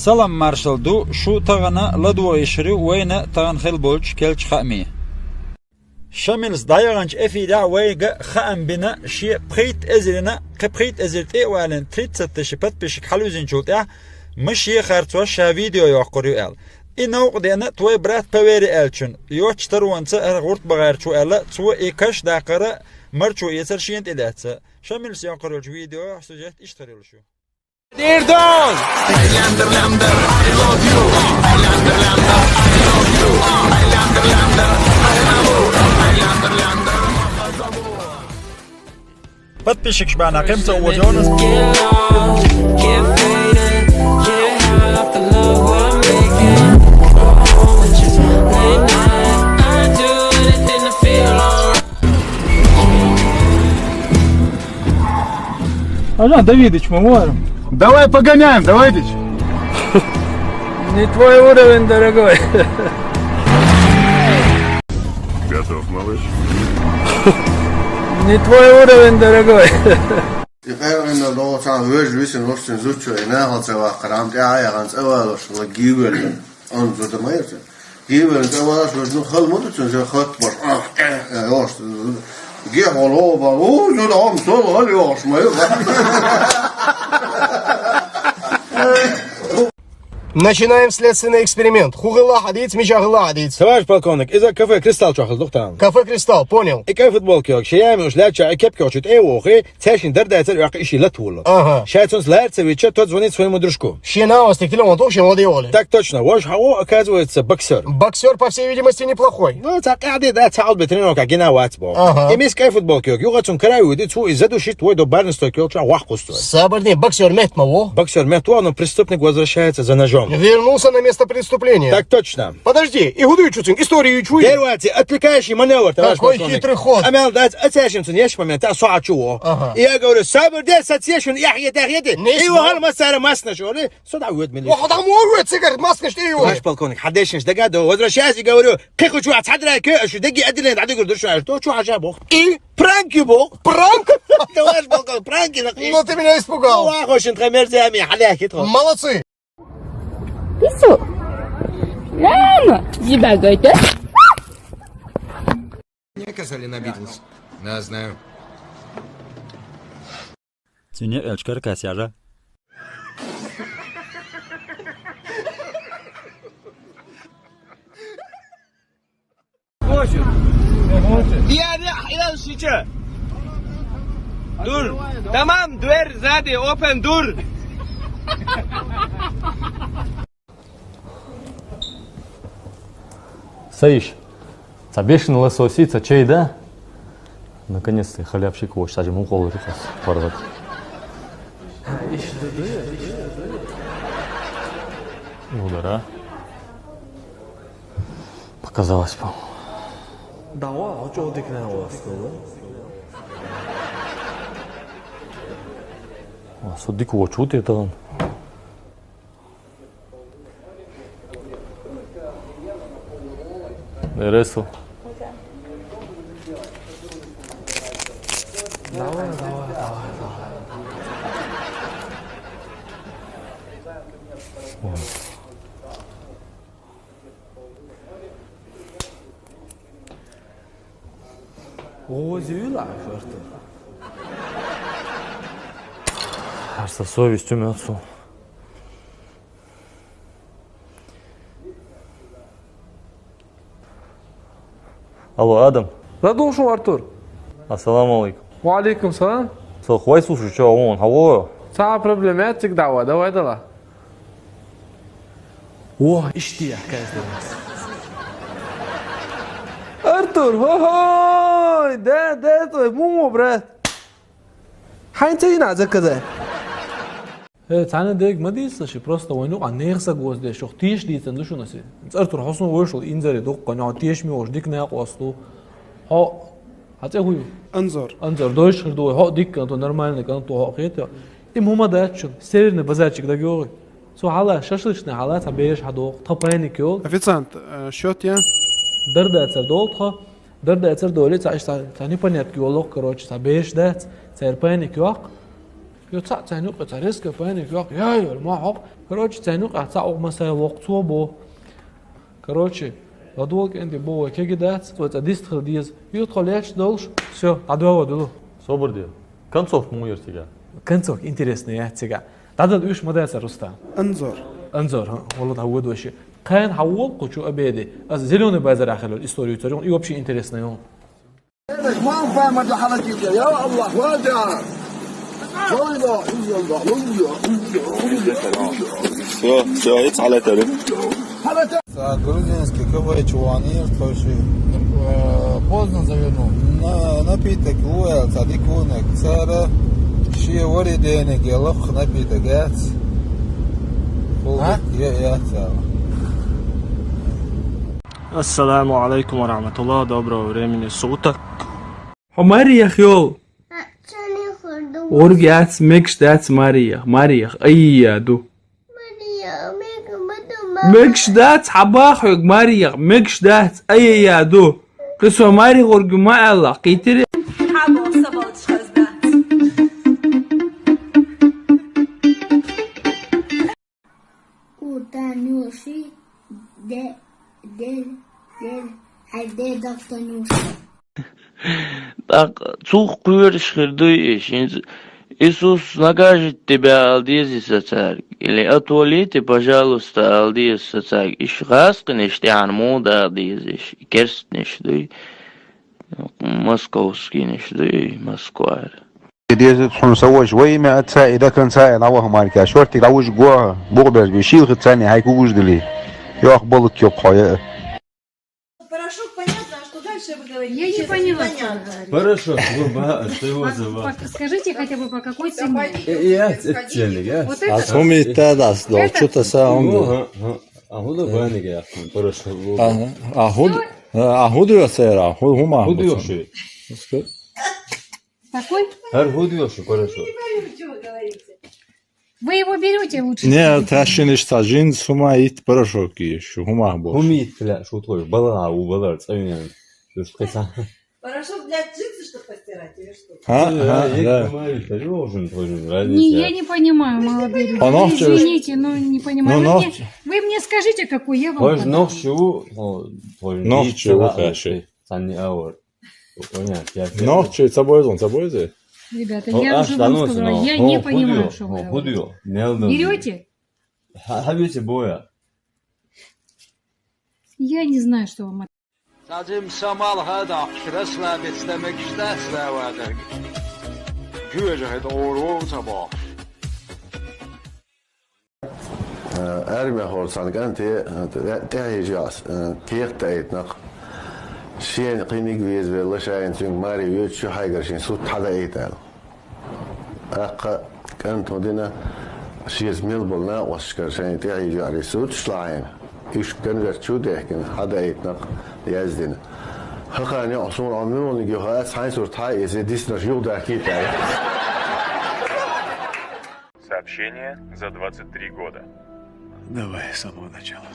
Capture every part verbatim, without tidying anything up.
Салам маршал ду шу тахана ладувгӀа йиш хир ю вайна тахана хила болчу керлачу хаамийн. Шамилс дӀаяханчу эфирехь вайга хаам бина шен пхийтта эзарина, кхин пхийтта эзар тӀе а валийна, тридцать тысяч подписчик хьалавизинчул тӀаьхьа, ма шен харцош ша видео йоккхур ю аьлла. И новкъа деана твой брат по вере аьллачун, йоцчу таронца хӀара гӀурт бахьарчу аьлла, цо и каш даккхара марчо эцар шена тӀе лаьцна. Шамилс йоккхур йолчу видео сюжет иштта хир йолуш ю. Дирдон! Подписчикаш бана кхин ца вожонас. Ага, Давидыч, мы можем. Давай погоняем, Давидыч. Не твой уровень, дорогой. Готов, малыш. Не твой уровень, дорогой. И къайгъанна догӀу цхьа вежа висина вовшийн зудчо, и нахал ца ваккхара, амма тӀаьхьа а яхана, цӀа валош, ла гивелла. Ан зуда ма яца. Гивелла цӀа валаш вежа, ну, хала ма ду цун, ша хатта баш. Ах, э, э, вовш, гехь вала, о, ба, у, зуда, ам, сол, хала йогӀуш, ма ю. Начинаем следственный эксперимент. ХӀун хилла хьадийца, мича хилла хьадийца. Товарищ полковник, иза кафе «Кристалл» чохь хилла ду-кх тахана. Кафе «Кристалл», понял. И кафе футболка йогуш, шен яьмин уьш лаьттача, и кепка йогуш, тӀе а вохий, цаьршинна дара дацара оьхка и ши лата волу. Ага. Ша цунца лара ца вича, тот звонит своему дружку. Шен нахаста телефон туху, шен ладе волу. Так точно, вож хьан ву, оказывается, боксёр. Боксёр, по всей видимости, неплохой. Ну, ца къаьхьа де, да, ца албе тренировка гина вац бо. Ага. И миска кафе футболка йогуш, юха цун карай вуьди, цу и задушит, вой до барный стойка йолчу вахкхуст. Сабар де, боксёр меттахь ма ву. Боксёр меттахь ву, но преступник возвращается за ножом. Вернулся на место преступления. Так точно. Подожди, и хӀун ду ю цуьнга? История ю чу? Первый, отвлекающий маневр, товарищ полковник. Какой хитрый ход. Амел дац, а цаьршимма цуьнан ешпа момент, а со а чу во. Ага. И я говорю, сабар де, сацешин, яхье, тахье де. И вахар масара маснаш, оли, со да вуд мили. Вахар да мо вуд, цигар маснаш, и вуд. Товарищ полковник, хьадешинаш дага до, возвращайся, и говорю, кхихучу а цхьадрайке, ашу деги адилен, адигур дуршаш, то чу хьажа бох. И? Пранки бох. Пранк? Товарищ полковник, пранки нахи. Ну ты меня испугал. Ну, вахошин тхай мерзями, хьаляхи тхо. Молодцы. Пису. Мама, тебя гойте. Не оказали на Битлз. Да, знаю. Цуьнан некъ элчкара кас яжа. Диана, хьилал шича. Дур. Тамам, дверь сзади, open door. Саиш, ца бешеный лососи, ца чай, да? Наконец-то, халявщик, вот, кстати, мукол рукас порвать. Ну да, да. Показалось, по-моему. Давай, а чё ты к нам остыл, да? А, судик, вот, что ты там? Ресу. Давай, давай, давай, давай. Ози юла шорты. Арса совесть умётсу. Алло, Адам. Задушев Артур. Ассаламу алейкум. Ва алейкум салам. Со хвай, слушай, чё, он, алло. Сама проблематик, давай, давай, давай. О, ишти я, каждый раз. Артур, хо-хой, да, да, твой мумо, брат. Хьайн ца йина заказать? Э, цхьана дег ма дийца ши, просто вайн юкъа нехан са гвоздеш, шух тийш дийцан ду шуна си. ЦӀартур хьо сун войшул инзаре дуккха, ньо тийш ми вош, дика накъосту. Хьо, хьан цӀе хӀу ю? Анзор. Анзор, дойш хир ду вай, хьо дика канто, нормальный канто, хьо хета. Им хӀума дац шун, северный базарчик дагайогӀи. Цу хьала, шашлычный хьала, цхьа беш хьадоху, тха пайник йолу. Официант, э, счёт я? Дардацар долу тхо, дардацар долу, цхьа, цхьа, цхьа непонятка йолу, короче, цхьа беш дац, цхьа пайник йоккху. Йо, цхьаъ царна юкъе цхьа резкая паник йоаккх, яй, йола, ма хьокх. Короче, царна юкъахь цхьаъ уггар массайолла воккха цо боху. Короче, ладогӀа кӀентий боху, вай кегий дац, вай цкъа дист хила деза. Юха тхо лаьтташ долуш, всё, дӀадоьлхуш ду. Собар де. Концовка муха яра цигахь? Концовка интересная яц цигахь. ДӀадала уьш ма дацара, Рустам. Анзор. Анзор, хӀа, валла, дӀавоьду аша. Кхана хьан волу кху чу обеде? Аса Зелёный базарахь хилла история цара, и вообще интересная ю. Мам, пойма, да халатите, я Аллах, вадя. Всё, всё, и цхьа латара. Ца грузинский кавайчу ванир тхойши. Э, поздно завернул. На, напиток уэл, ца дикунек, цара ши вари денег, я лох напиток, яц. А? Я, я, цара. Ассаламу алейкум ва рахматуллах, доброго времени суток. Хьо Марьях йолу? ГӀург яц, мегаш дац Марьях, Марьях, айя ду. Мегаш дац, хьан баха хьоьга Марьях, мегаш дац, айя ду. Кхин со Марья гӀург ю ма аьлла, кхийтира? Хьан боху, са балдаш хаза дац. У Танюши де, де, де, хьай де дах Танюша. ТӀаккха цух кхоьруш хир дуй и шинца: «Иисус накажет тебя», ала деза сан цаьрга, или «Отвалите, пожалуйста», ала деза сан цаьрга. Иш гӀазкхинаш тӀехьана муха дала деза иш? И керстанаш дуй, московскийнаш дуй, Москвара. Деза хьуна са ваша, во имя Отца и до конца я дӀаваха марка, шортта дӀавужа гохьа, букъ берза бе, шийла хи царна хьайка вугуш дали. Йох, балук йоккхо я. Порошок, понятно, а что дальше вы говорите? Я не поняла, что вы говорите. Порошок, ну, ба, а что его зовут? Скажите хотя бы, по какой цене? Э, э, э, цене, я? Вот это? А сумма и та даст, да, это? Что-то сам. Ага, ага. А худа баниге, порошок. Ага. А худ, а худ я сера, худ хӀума. Худ йоши. Такой? ХӀара худ йоши порошок. Вы его берёте лучше? Не, всего. Ташин ишта жин сума ит порошок еш, хӀума бо. ХӀума ит, бля, шут хой, бала у балар, цавинан. Душ кеса. Порошок для джинсы, чтобы постирать, или что? А, а, да. Не, я не понимаю, молодые люди. Извините, но не понимаю. Вы мне, вы мне скажите, какой, я вам подам. Нохчу, нохчу, хорошо. Цанни аур. Понятно, я... Нохчу, ца бойзун, ца бойзе. Ребята, я уже вам сказала, я не понимаю, что вы говорите. Берёте? Хабите боя. Я не знаю, что вам ответить. Цхьа жимма са малх а доккхуш, расслабиться дан мегаш дац, да, вадарг? Жоьжахати ора вов ца бохуш. Э, армехула цхьана кӀанте, э, тӀе-, тӀехьежа йоӀ, э, кехат даийтинарг. Шена кхин везавелла, шайна цуьнга маре йоьдуш ю, хьайгара шен сурт хьадаийта аьлла. ТӀаккха кӀанта хӀун дина, шеца мел болу накъосташкара шайна тӀехьежа йоӀарий сурташ лахьийна, уьш конверт чу а дехкина, хьадаийтинарг яздина. ХӀокхарна йоӀ суна, хьо муьлханиг ю хаьа, хьайн сурт хьа а эций, диснарш юхадахкийта аьлла. Сообщение за двадцать три года. Давай с самого начала.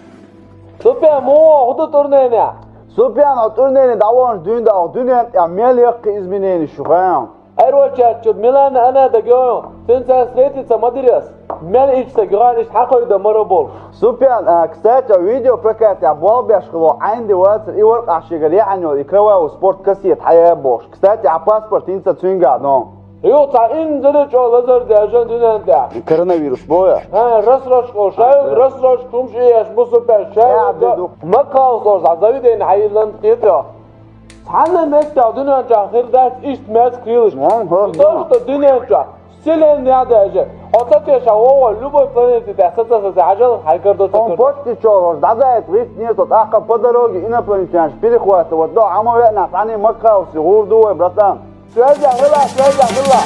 Супян, муха хӀун ду турненехь? Супян, хьо турнене дӀаваханчу дуьйна дӀа хӀокху дуьненна тӀехь мел яккхий изменениш ю хаьий хьуна? Первый чат чуьра Милана Анна дагайо, цуьнца встретиться ма дира ас. Мел ичча сан гуьгӀан иштта хьакхуьйда мара болуш. Супян, а, кстати, видеопрокатехь болх беш хилла Ӏайнди вацара, и вара ахь шегара яхьана йолу и кровавый спорт кассета хьаяьб бохуш. Кстати, а паспорт хӀинца цуьнгахь ду. Юха цхьа инзаре чӀогӀа лазар деш ю дуьнен тӀехь. Коронавирус боху? ХӀа, рассрочка олу, шайга рассрочка хӀумаш еш бу, супер, шайга. Макхалсор цхьа заведение хьайиллина кхетахь. Цхьанна меттехь дуьнен чохь хир дац иштта меца кхийлаш. Не то что дуьнен чохь, вселенная даже. Хьо ца тешахь, вовхой, любой планете тӀехь саца-саца хьажал, хьайгара до ца кара. Он почти чохь, дӀадайта гӀиттина со, тӀаккха по дороге инопланетянаш перехватывать до, хьан ма веана, цхьаьна Макхалсе гӀур ду вай, братан. Связь хила, связь хила.